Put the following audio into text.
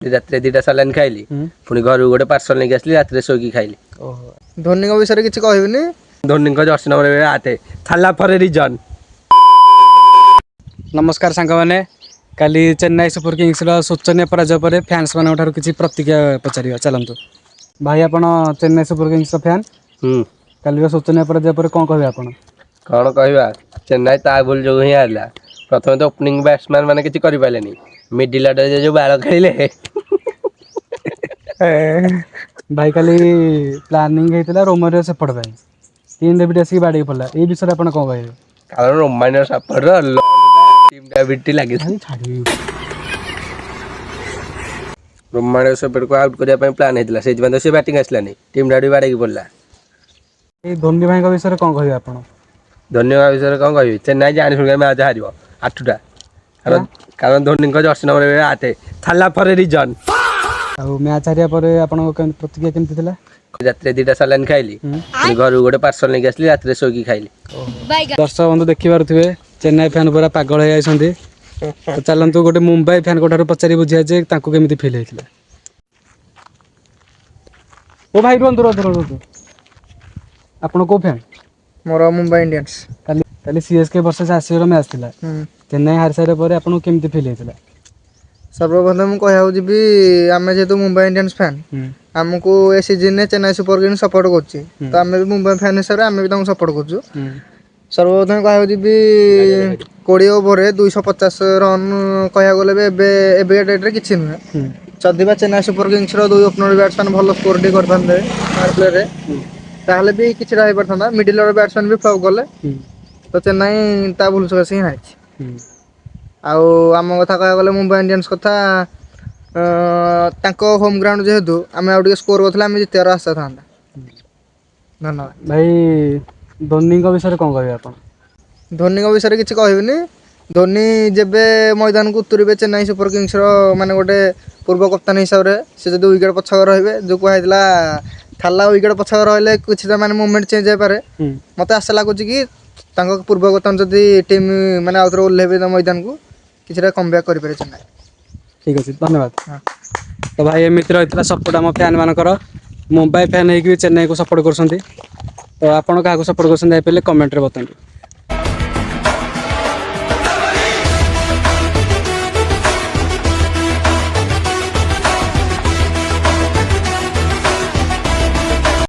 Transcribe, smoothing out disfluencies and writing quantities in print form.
ରାତିରେ 2ଟା ସାଲାଇନ୍ ଖାଇଲି। ପୁଣି ଘରକୁ ଗୋଟେ ପାର୍ସଲ ନେଇକି ଆସିଲି, ରାତିରେ ଶୋଇକି ଖାଇଲି। ଓହୋ। ଧୋନିଙ୍କ ବିଷୟରେ କିଛି କହିବିନି। ଧୋନିଙ୍କ ଜର୍ସି ନମ୍ବର ଏବେ 8, ଥାଲା ଫର୍ ରିଜନ୍। ନମସ୍କାର ସାଙ୍ଗମାନେ, କାଲି ଚେନ୍ନାଇ ସୁପର କିଙ୍ଗସର ଶୋଚନୀୟ ପରାଜୟ ପରେ ଫ୍ୟାନ୍ସ ମାନଙ୍କ ଠାରୁ କିଛି ପ୍ରତିକ୍ରିୟା ପଚାରିବା ଚାଲନ୍ତୁ। ଭାଇ, ଆପଣ ଚେନ୍ନାଇ ସୁପର କିଙ୍ଗସର ଫ୍ୟାନ୍? ହୁଁ। କାଲିର ଶୋଚନୀୟ ପରାଜୟ ପରେ କ'ଣ କହିବେ ଆପଣ? କ'ଣ କହିବା, ଚେନ୍ନାଇ ତା ଭୁଲ ଯୋଗୁଁ ହିଁ ହାରିଲା। ପ୍ରଥମେ ତ ଓପନିଂ ବ୍ୟାଟ୍ସମ୍ୟାନ୍ ମାନେ କିଛି କରିପାରିଲେନି, ମିଡିଲ୍ ଅର୍ଡରରେ ଯୋଉ ବାଳ ଖେଳିଲେ। ଭାଇ, କାଲି ପ୍ଲାନିଂ ହେଇଥିଲା ରୋମାରିଓ ସେପଟ ପାଇଁ, ଟିମ୍ ଡେଭିଡ୍ ଆସିକି ବାଡ଼େଇକି ପଡ଼ିଲା। ଏଇ ବିଷୟରେ ଆପଣ କ'ଣ କହିବେ? କାରଣ ରୋମାରିଓ ସେଫର୍ଡର ଟିମ୍ ଡେଭିଡ୍ ଲାଗିଛି। ଭାଇ, ଛାଡ଼ି। ରୋମାରିଓ ସେଫର୍ଡକୁ ଆଉଟ୍ କରିବା ପାଇଁ ପ୍ଲାନ୍ ହେଇଥିଲା, ସେଇଥିପାଇଁ ତ ସେ ବ୍ୟାଟିଂ ଆସିଲାନି, ଟିମ୍ ଡେଭିଡ୍ ବାଡ଼େଇକି ପଡ଼ିଲା। ଏଇ ଧୋନି ଭାଇଙ୍କ ବିଷୟରେ କ'ଣ କହିବେ ଆପଣ? ଧୋନିଙ୍କ ବିଷୟରେ କ'ଣ କହିବି, ଚେନ୍ନାଇ ଜାଣି ଶୁଣିକି ମ୍ୟାଚ୍ ହାରିବ 8ଟା, କାରଣ ଧୋନିଙ୍କ ଜର୍ସି ନମ୍ବର ଏବେ 8, ଥାଲା ଫର୍ ରିଜନ୍। ଆଉ ମ୍ୟାଚ୍ ହାରିବା ପରେ ଆପଣଙ୍କ ପ୍ରତିକ୍ରିୟା କେମିତି ଥିଲା? ରାତିରେ 2ଟା ସାଲାଇନ୍ ଖାଇଲି, ପୁଣି ଘରକୁ ଗୋଟେ ପାର୍ସଲ ନେଇକି ଆସିଲି, ରାତିରେ ଶୋଇକି ଖାଇଲି। ଦର୍ଶକ ବନ୍ଧୁ, ଦେଖିପାରୁଥିବେ ଚେନ୍ନାଇ ଫ୍ୟାନ୍ ପୁରା ପାଗଳ ହେଇଯାଇଛନ୍ତି। ତ ଚାଲନ୍ତୁ ଗୋଟେ ମୁମ୍ବାଇ ଫ୍ୟାନ୍ଙ୍କ ଠାରୁ ପଚାରି ବୁଝିବା ଯେ ତାଙ୍କୁ କେମିତି ଫିଲ୍ ହେଇଥିଲା। ଓ ଭାଇ, ରୁହନ୍ତୁ ରୁହନ୍ତୁ ରୁହନ୍ତୁ, ଆପଣ କୋଉ ଫ୍ୟାନ୍? ମୋର ମୁମ୍ବାଇ ଇଣ୍ଡିଆନ୍ସ। କାଲି ସିଏସ୍କେ ଭର୍ସେସ୍ ଆରସିବିର ମ୍ୟାଚ୍ ଥିଲା। ଚେନ୍ନାଇ ହାରି ସାରିଲା ପରେ ଆପଣଙ୍କୁ କେମିତି ଫିଲ୍ ହେଇଥିଲା? ସର୍ବପ୍ରଥମେ ମୁଁ କହିବାକୁ ଯିବି, ଆମେ ଯେହେତୁ ମୁମ୍ବାଇ ଇଣ୍ଡିଆନ୍ସ ଫ୍ୟାନ୍, ଆମକୁ ଏ ସିଜନରେ ଚେନ୍ନାଇ ସୁପର କିଙ୍ଗସ୍ ସପୋର୍ଟ କରୁଛି, ତ ଆମେ ବି ମୁମ୍ବାଇ ଫ୍ୟାନ୍ ହିସାବରେ ଆମେ ବି ତାଙ୍କୁ ସପୋର୍ଟ କରୁଛୁ। ସର୍ବପ୍ରଥମେ କହିବାକୁ ଯିବି, 20 ଓଭରରେ 250 ରନ୍ କହିବାକୁ ଗଲେ ବି ଏବେ ଏବେକା ଡେଟ୍ରେ କିଛି ନୁହେଁ। ଯଦି ବା ଚେନ୍ନାଇ ସୁପର କିଙ୍ଗସର ଦୁଇ ଓପନର ବ୍ୟାଟ୍ସମ୍ୟାନ୍ ଭଲ ସ୍କୋର ଟିକେ କରିଥାନ୍ତେ ପାୱାର ପ୍ଲେରେ, ତାହେଲେ ବି କିଛିଟା ହେଇପାରିଥାନ୍ତା। ମିଡିଲ୍ ଅର୍ଡର ବ୍ୟାଟ୍ସମ୍ୟାନ୍ ବି ଫ୍ଲପ୍ କଲେ, ତ ଚେନ୍ନାଇ ତା ଭୁଲ ସକାଶେ ହିଁ ହାରିଛି। ଆଉ ଆମ କଥା କହିବାକୁ ଗଲେ, ମୁମ୍ବାଇ ଇଣ୍ଡିଆନ୍ସ କଥା, ତାଙ୍କ ହୋମ୍ ଗ୍ରାଉଣ୍ଡ ଯେହେତୁ, ଆମେ ଆଉ ଟିକେ ସ୍କୋର କରିଥିଲେ ଆମେ ଜିତିବାର ଆଶା ଥାନ୍ତା। ଧନ୍ୟବାଦ। ଭାଇ, ଧୋନିଙ୍କ ବିଷୟରେ କ'ଣ କହିବେ ଆପଣ? ଧୋନିଙ୍କ ବିଷୟରେ କିଛି କହିବିନି। ଧୋନି ଯେବେ ମଇଦାନକୁ ଉତୁରିବେ ଚେନ୍ନାଇ ସୁପର କିଙ୍ଗସର ମାନେ ଗୋଟେ ପୂର୍ବ କପ୍ତାନ ହିସାବରେ, ସେ ଯଦି ୱିକେଟ୍ ପଛକ ରହିବେ, ଯେଉଁ କୁହାଯାଇଥିଲା ଥାଲା ୱିକେଟ୍ ପଛକ ରହିଲେ କିଛିଟା ମାନେ ମୁଭମେଣ୍ଟ ଚେଞ୍ଜ ହେଇପାରେ। ମୋତେ ଆଶା ଲାଗୁଛି କି ତାଙ୍କ ପୂର୍ବ କପ୍ତାନ ଯଦି ଟିମ୍ ମାନେ ଆଉଥରେ ଓହ୍ଲେଇବେ ତା ମଇଦାନକୁ, କିଛିଟା କମବ୍ୟାକ୍ କରିପାରେ ଚେନ୍ନାଇ। ଠିକ୍ ଅଛି, ଧନ୍ୟବାଦ। ହଁ। ତ ଭାଇ, ଏମିତି ରହିଥିଲା ସପୋର୍ଟ ଆମ ଫ୍ୟାନ୍ ମାନଙ୍କର। ମୁମ୍ବାଇ ଫ୍ୟାନ୍ ହେଇକି ବି ଚେନ୍ନାଇକୁ ସପୋର୍ଟ କରୁଛନ୍ତି। ତ ଆପଣ କାହାକୁ ସପୋର୍ଟ କରୁଛନ୍ତି ଆଇପିଏଲ୍, କମେଣ୍ଟରେ ବତାନ୍ତୁ।